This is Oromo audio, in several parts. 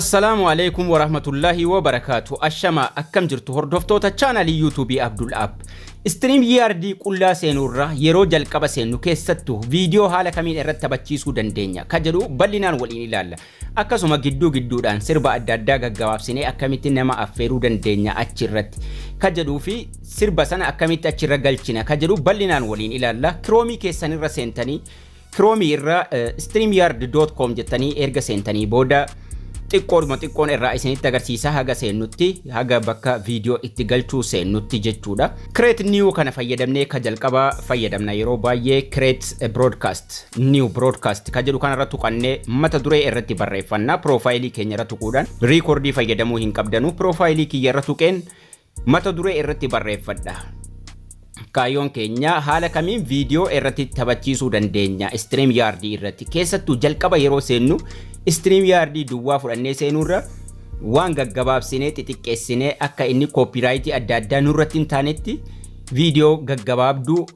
Assalaamu alaikum warahmatullahi wabarakaatu. Ashama, akkam jirtu hordoftoota chaanalii YouTubeii Abdul App? StreamYard qullaa seenuurra yeroo jalqaba seennu keessattuu viidiyoo haala kamiin irratti taphachiisuu dandeenya ka jedhu bal'inaan waliin ilaalla. Akkasuma gidduu gidduudhaan sirba adda addaa gaggabaabsinee akkamitti nama affeeruu dandeenya achirratti ka jedhuu fi sirba sana akkamitti achirra galchina ka jedhu bal'inaan waliin ilaalla. Chromeii keessanirra seentanii, Chromeii irra streamyard.com jettanii erga seentanii booda, xiqqoodhuma xiqqoon irraa isinitti agarsiisa haga seennutti, haga bakka viidiyoo itti galchuu seennutti jechuudha. Create new kana fayyadamnee ka jalqabaa fayyadamna. Yeroo baay'ee create broadcast, new broadcast ka jedhu kanarra tuqannee mata duree irratti barreeffanna. Profileii keenya irra tuquudhaan, recordii fayyadamuu hin qabdanu. Profileii kiyya irra tuqeen mata duree irratti barreeffadha. Kaayyoon keenya haala kamiin viidiyoo irratti taphachiisuu dandeenya StreamYard irratti. Keessattuu jalqaba yeroo seennu StreamYard duwwaa fudhannee seenuurra waan gaggabaabsinee xixiqqeessinee akka inni copyrightii adda addaa nurratti hin taanetti viidiyoo gaggabaabduu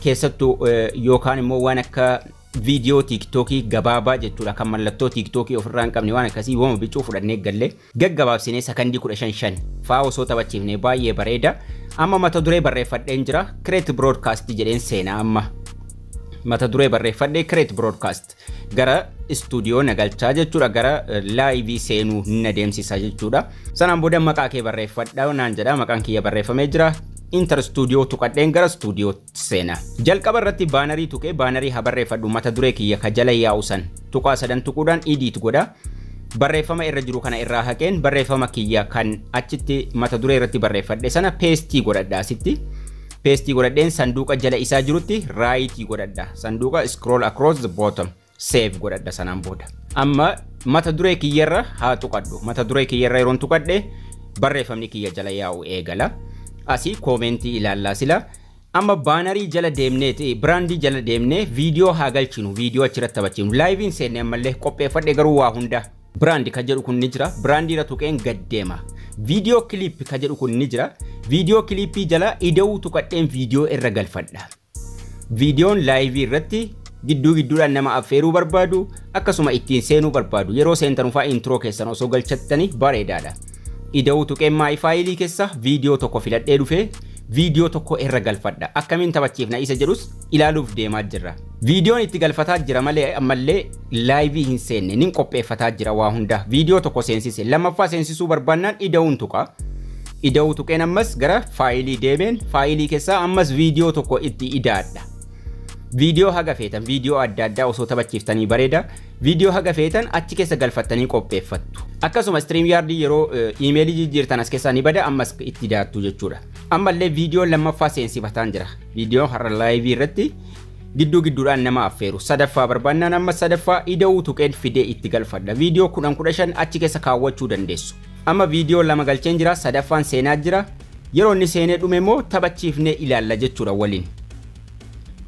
keessattuu yookaan immoo waan akka viidiyoo TikTokii gabaabaa jechuudha, kan mallattoo TikTokii ofirraa hin qabne, waan akkasii wooma bicuu fudhannee gallee gaggabaabsinee sakandii 15 5 faa osoo taphachiifne baay'ee bareeda. Amma mata duree barreeffadheen jira. Create broadcast jedheen seenaa. Amma mata duree barreeffadhee create broadcast gara istuudiyoo na galchaa jechuudha, gara liveii seenuu na deemsisa jechuudha. Sanaan booda maqaa kee barreeffadha naan jedha. Maqaan kiyya barreeffamee jira. Enter studio tuqadheen gara stuudiyoo seena. Jalqaba irratti bannerii tuqee bannerii haa barreeffadhu. Mata duree kiyya ka jala yaa'u san tuqaa sadan tuquudhaan edit godha. Barreeffama irra jiru kana irraa haqeen barreeffama kiyya kan achitti mata duree irratti barreeffadhe sana pasteii godhadha. Asitti pasteii godhadheen sanduuqa jala isaa jirutti rightii godhadha. Sanduuqa scroll across the bottom save godhadha sanaan booda. Amma mata duree kiyyarra haa tuqadhu. Mata duree kiyyarra yeroon tuqadhe barreeffamni kiyya jala yaa'u eegala. Asii commentii ilaallaa sila. Amma bannerii jala deemnee, brandii jala deemnee viidiyoo haa galchinu, viidiyoo achirratti taphachiinu. Liveiin seenne ammallee qopheeffadhe garuu waa hunda. Brand ka jedhu kun ni jira. Brandii irra tuqeen gad deema. Video clip ka jedhu kun ni jira. Video clipii jala ida'uu tuqadheen viidiyoo irra galfadha. Viidiyoon liveii irratti gidduu gidduudhaan nama affeeruu barbaadu, akkasuma ittiin seenuu barbaadu, yeroo seentan fa'aa intro keessan osoo galchattanii bareedaadha. Ida'uu tuqeen my fileii keessa viidiyoo tokko filadhee dhufee viidiyoo tokko irra galfadha. Akkamiin taphachiifna isa jedhus ilaaluuf deemaa jirra. Viidiyoon itti galfataa jira malee ammallee liveii hin seenne, nin qopheeffataa jira waa hunda. Viidiyoo tokko seensise, lammaffaa seensisuu barbaannaan ida'uun tuqa. Ida'uu tuqeen ammas gara fileii deemeen fileii keessaa ammas viidiyoo tokko itti idaadha. Viidiyoo haga feetan, viidiyoo adda addaa osoo taphachiiftanii bareeda. Viidiyoo haga feetan achi keessa galfattanii qopheeffattu. Akkasuma StreamYardii yeroo emailii jijjiirtan as keessaa ni bada, ammas itti daattu jechuudha. Ammallee viidiyoo lammaffaa seensifataan jira. Viidiyoo har'a liveii irratti gidduu gidduudhaan nama affeeru. Sadaffaa barbaannaan amma sadaffaa ida'uu tuqeen fidee itti galfadha. Viidiyoo 10 15 achi keessa kaawwachuu dandeessu. Amma viidiyoo lama galcheen jira, sadaffaan seenaa jira. Yeroo inni seenee dhume immoo taphachiifnee ilaalla jechuudha waliin.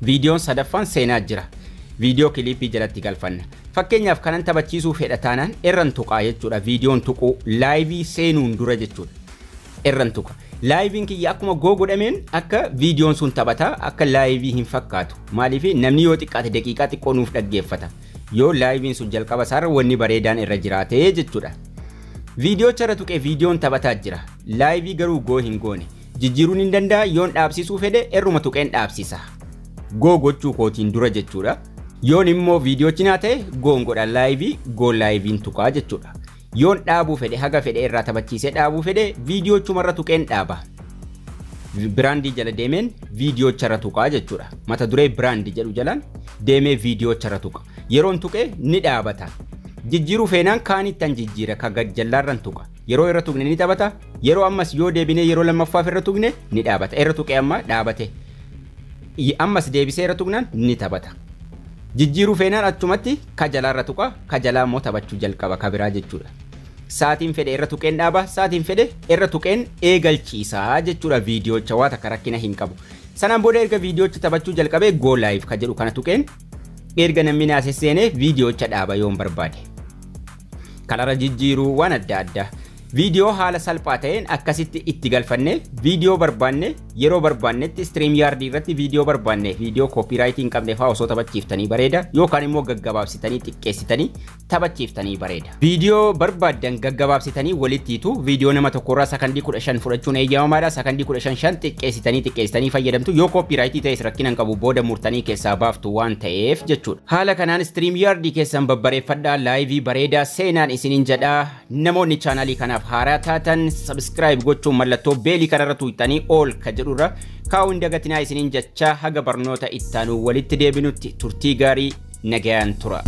Viidiyoon sadaffaan seenaa jira. Video clipii jalatti galfanna. Fakkeenyaaf kanan taphachiisuu fedha taanaan irran tuqaa jechuudha. Viidiyoon tuquu liveii seenuun dura jechuudha. Irran tuqa. Liveiin kiyya akkuma go godhameen akka viidiyoon sun taphataa akka liveii hin fakkaatu. Maaliif? Namni yoo xiqqaate daqiiqaa xiqqoo nuuf dhaggeeffata. Yoo liveiin sun jalqaba isaarra wanni bareedaan irra jiraate jechuudha. Viidiyoocha irra tuqee viidiyoon taphataa jira. Liveii garuu go hin goone. Jijjiiruun hin danda'a. Yoon dhaabsisuu fedhe irruma tuqeen dhaabsisa. Go gochuu kootiin dura jechuudha. Yoon immoo viidiyoochi naa ta'e goon godha, liveii go liveiin tuqaa jechuudha. Yoon dhaabuu fedhe, haga fedhe irraa taphachiisee dhaabuu fedhe, viidiyoochumarra tuqeen dhaaba. Brandii jala deemeen viidiyoocharra tuqaa jechuudha. Mata duree brandii jedhu jalaan deemee viidiyoocharra tuqa. Yeroon tuqee ni dhaabata. Jijjiiruu feenaan kaanittan jijjiira, ka gajjallaarran tuqa. Yeroo irra tuqne ni taphata. Yeroo ammas yoo deebinee yeroo lammaffaaf irra tuqne ni dhaabata. Irra tuqee amma dhaabate. Ammas deebisee irra tuqnaan ni taphata. Jijjiiruu feenaan achumatti ka jalaarra tuqa, ka jalaa immoo taphachuu jalqaba ka biraa jechuudha. Saatiin fedhe irra tuqeen dhaaba, saatiin fedhe irra tuqeen eegalchiisaa jechuudha viidiyoocha, waa takka rakkina hin qabu. Sanaan booda erga viidiyoocha taphachuu jalqabee go live ka jedhu kana tuqeen erga namni naase seenee viidiyoocha dhaaba yoon barbaade. Colora jijjiiruu, waan adda addaa. Viidiyoo haala salphaa ta'een akkasitti itti galfanne, viidiyoo barbaanne yeroo barbaannetti StreamYard irratti viidiyoo barbaanne, viidiyoo copyright hin qabne fa'aa osoo taphachiiftanii bareeda, yookaan immoo gaggabaabsitanii xiqqeessitanii taphachiiftanii bareeda. Viidiyoo barbaaddan gaggabaabsitanii walitti hiitu. Viidiyoo nama tokkorraa sakandii 15 fudhachuun eeyyamamaadha. Sakandii 15 5 xiqqeessitanii xiqqeessitanii fayyadamtu. Yoo copyright ta'es rakkina hin qabu, booda murtanii keessaa baaftu waan ta'eef jechuudha. Haala kanaan StreamYard keessan babbareeffadhaa, live bareedaa seenaan isiniin jedhaa. Namoonni chaanaalii kanaaf haaraa taatan subscribe gochuun mallattoo bell kanarra tuuxxanii all ka jedhurra kaa'uu hin dagatinaa isiniin jechaa, haga barnoota ittaanuu walitti deebinutti turtii gaarii, nagayaan tura.